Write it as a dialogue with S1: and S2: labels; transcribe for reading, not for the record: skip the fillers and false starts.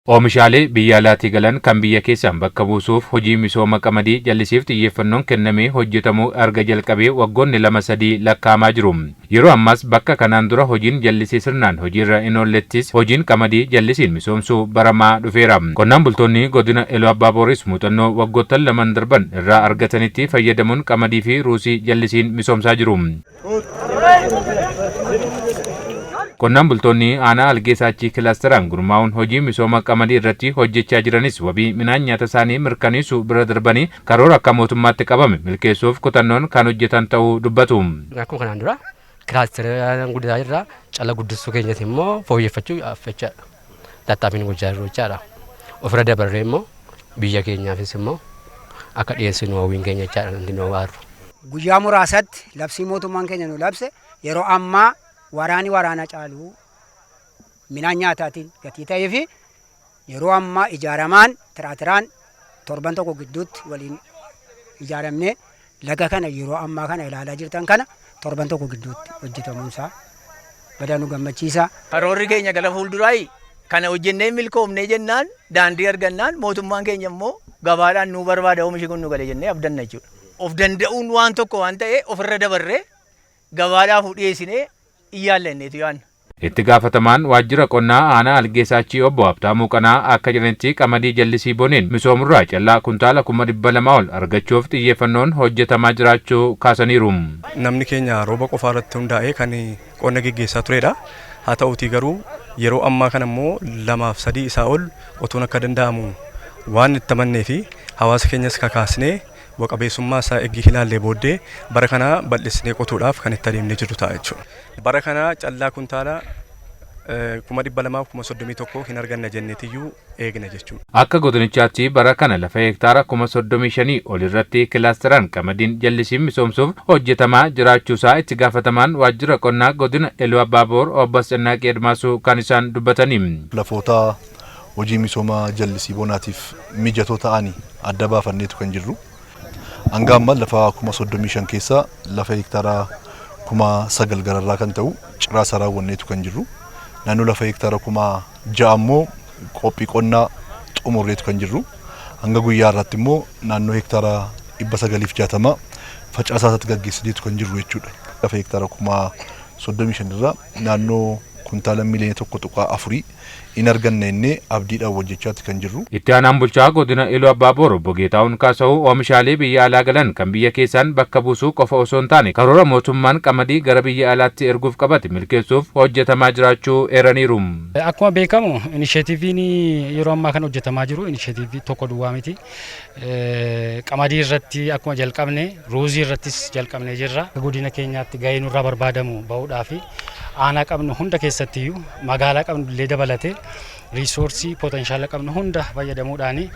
S1: Oomishaalee biyya alaatii galan kan biyya keessaan bakka buusuuf hojii misooma qamadii jallisiif xiyyeeffannoon kennamee hojjetamuu erga jalqabee waggoonni 2-3 lakkaa'amaa jiru. Yeroo ammaas bakka kanaan dura hojiin jallisii sirnaan hojiirra hin oollettis hojiin qamadii jallisiin misoomsuu baramaa dhufeera. Qonnaan bultoonni godina Iluu Abbaa Booris muuxannoo waggoottan lamaan darban irraa argatanitti fayyadamuun qamadii fi ruusii jallisiin misoomsaa jiru. Qonnaan bultoonni aanaa Algee Saachii kilaasteraan gurmaa'uun hojii misooma qamadii irratti hojjechaa jiranis wabii midhaan nyaata isaanii mirkaneessuu bira darbanii karoora akka mootummaatti qabame milkeessuuf kutannoon kan hojjetan ta'uu dubbatu.
S2: Akkuma kanaan dura kilaasteraan guddataa jirra. Calla guddisuu keenyas immoo fooyyeffachuu jechaadha. Tattaaffiin gochaa jirru jechaadha. Ofirra dabarree immoo biyya keenyaafis immoo akka dhiyeessinu hawwiin keenya jechaadha wanti nu barru.
S3: Guyyaa muraasatti labsii mootummaan keenya nu labse yeroo ammaa waraani waraana caaluu midhaan nyaataatiin gatii ta'ee fi yeroo ammaa ijaaramaan tiraatiraan torban tokko gidduutti waliin ijaaramnee laga kana yeroo ammaa kana ilaalaa jirtan kana torban tokko gidduutti hojjetamuunsaa badaa nu gammachiisa.
S4: Karoorri keenya gara fuulduraayi kana hojjennee milkoomnee jennaan daandii argannaan mootummaan keenya immoo gabaadhaan nu barbaada oomishi kun nu gale jennee abdanna jechuudha. Of danda'uun waan tokko waan ta'e ofirra dabarree gabaadhaaf dhiyeessinee iyyaallanneetu yaanna.
S1: Itti gaafatamaan waajjira qonnaa aanaa Algee Saachii obbo Habtaamuu Qanaa akka jedhanitti qamadii jallisii boneen misoomurraa callaa kuntaala 200,000 ol argachuuf xiyyeeffannoon hojjetamaa jiraachuu kaasaniiru.
S5: Namni keenya rooba qofaa irratti hundaa'ee kan qonna geggeessaa turedha. Haa ta'uutii garuu yeroo ammaa kana immoo 2 fi 3 isaa ol qotuun akka danda'amu waan itti amannee fi hawaasa keenyas kakaasnee bu'a qabeessummaa isaa eegii ilaallee booddee bara kana bal'isnee qotuudhaaf kan itti adeemnee jirru ta'a jechuudha. Bara kana callaa kuntaala 231,000 hin arganna jenneetiyyuu eegna jechuudha.
S1: Akka godinichaatti bara kana lafa hektaara 35,000 ol irratti kilaasteraan qamadiin jallisiin misoomsuuf hojjetamaa jiraachuusaa itti gaafatamaan waajjira qonnaa godina Iluu Abbaaboor obbo Ascannaaqii Admaasuu kan isaan dubbatanii.
S6: Lafoota hojii misooma jallisii bonaatiif mijatoo ta'anii adda baafanneetu kan jirru. Hanga ammaa lafa 35,000 keessaa lafa hektaara 9,000 gararraa kan ta'u ciraasa raawwanneetu kan jirru. Naannoo lafa hektaara 6,000 ammoo qophii qonnaa xumurreetu kan jirru. Hanga guyyaa irraatti immoo naannoo hektaara 960 facaasaa isaatti gaggeessineetu kan jirru jechuudha. Lafa hektaara 35,000 irraa naannoo kuntaala miliyoona 1.4 in arganna innee abdiidhaan hojjechaatti kan jirru.
S1: Itti aanaan bulchaa godina Iluu Abbaaboor obbo Geetahuun Kaasa'uu oomishaalee biyya alaa galan kan biyya keessaan bakka buusuu qofa osoo hin taane karoora mootummaan qamadii gara biyya alaatti erguuf qabate milkeessuuf hojjetamaa jiraachuu eeraniiru.
S7: Akkuma beekamu inisheetiiviin yeroo ammaa kana hojjetamaa jiru inisheetiivii tokko duwwaa miti. Qamadii irratti akkuma jalqabne ruuzii irrattis jalqabnee jirra. Godina keenyaatti gahee nurraa barbaadamu bahuudhaa fi aanaa qabnu hunda keessattiyyuu magaalaa qabnu illee dabalatee resource potential qabnu hunda fayyadamuudhaani.